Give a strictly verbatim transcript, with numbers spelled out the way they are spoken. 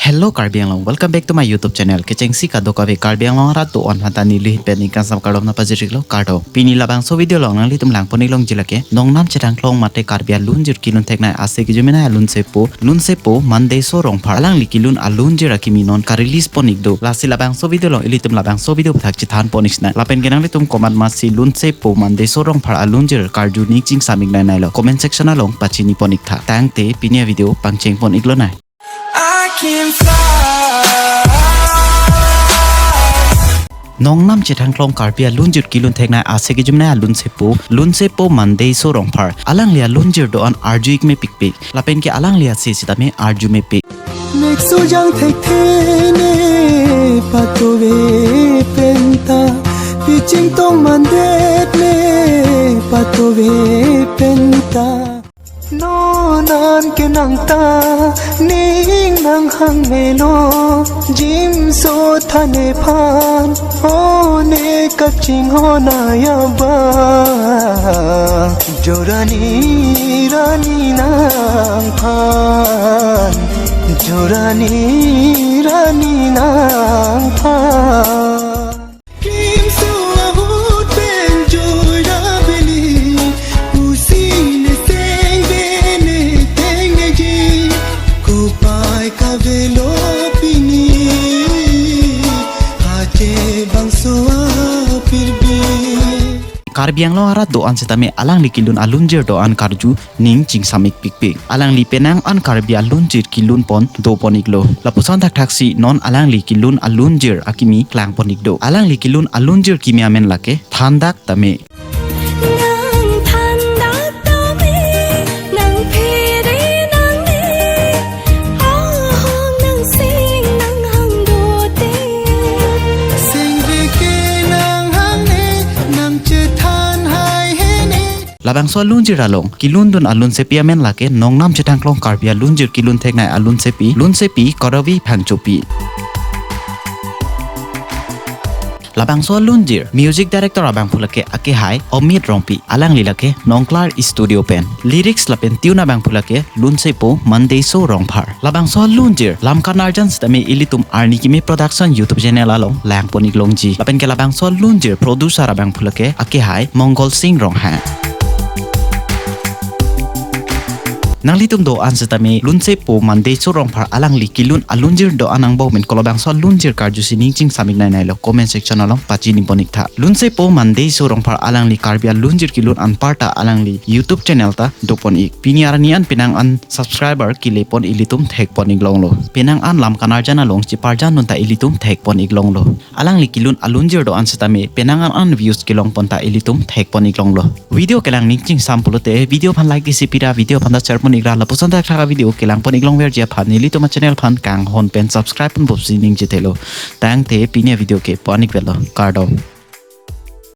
Hello Karbi Anglong, welcome back to my YouTube channel. Kechengsi kadokave Karbi Anglong arat do-an aphan ta neli pen ingkangsam kardom nangpajir-iklo, kardom. Pini labangso video along nanglitum langpon-ik longji lake nongnam chethangklong mate Karbi alunjir kelun theknei ase kejumenei alunsepo, lunsepo Mandeso Rongphar alangli kelun alunjir akimi non ka-release pon-ik do. Lasi labangso video along ilitum labangso video aputhak chethanpon-ik sinang. Lapen ke nanglitum komat masi lunsepo Mandeso Rongphar alunjir karju ning chingsam-ik nangneilo, comment section along pachini pon-ik tha. Tangte pini avideo pangcheng pon-ik lonei. I can fly. Nongnam chethangklong Karbi alunjir kelun theknei ase kejumenei alunsepo, lunsepo Mandeso Rongphar alangli alunjir do-an arju-ik mepikpik. Lapen ke alangli ase sitame arju mepik. Mek sojang thekthe ne patove penta, piching tong mandet ne patove penta. Non an ke nang ta ning nanghang melo, jimso than nephan o ne kachinghon ai abang. Jorani rani nangphan, jorani rani nangphan. Kimso ahut pen joira beli, pusi ne seng bene teng neji, kopai kavelo pini, ache bangso apirbi. Karbi Anglong arat do-an sitame alangli kelun alunjir do-an karju ning chingsam-ik pikpik. Alangli penang an Karbi alunjir kelun pon dopon-iklo. Lapuson thakthaksi non alangli kelun alunjir akimi klangpon-ik do. Alangli kelun alunjir kimi amen lake Thandak Tame. Nang thandak tame, nang phere nangne, ahong nang sing nanghang dote. Singri ke nanghang ne, nang chethan hai hene. Labangso alunjir along kelundun alunsepi amen lake nongnam chethangklong Karbi alunjir kelun theknei alunsepi, lunsepi Karavi Phangchopi. Labangso alunjir music director abangphu lake akehai Amit Rongpi, alangli lake Nongklar Studio pen. Lyrics lapen tune abangphu lake lunsepo Mandeso Rongphar. Labangso alunjir lam kanarjan sitame ilitum Arni Kimi Production YouTube channel along langpon-ik longji. Lapen ke labangso alunjir producer abangphu lake akehai Mongol Sing Ronghang. Nanglitum do-an sitame lunsepo Mandeso Rongphar alangli kelun alunjir do-an angbong pen kolobangso alunjir karju si ning chingsam-ik nangneilo, comment section along pachini pon-ik tha. Lunsepo Mandeso Rongphar alangli Karbi alunjir kelun anparta alangli YouTube channel ta dopon-ik. Pini arni an penang an subscriber kelepon ilitum thekpon-ik longlo. Penang an lam kanarjan along cheparjandun ta ilitum thekpon-ik longlo. Alangli kelun alunjir do-an sitame penang an an views kelongpon ta ilitum thekpon-ik longlo. Video kelang ning chingsam pulote video aphan like isi pira, video aphan ta share pon-ikra, lapuson thakthak avideo kelangpon-ik longverji aphan nelitum achannel aphan kanghon pen subscribe ponbomsi ning chethelo. Tangte pini avideo ke pon-ik velo. Kardom.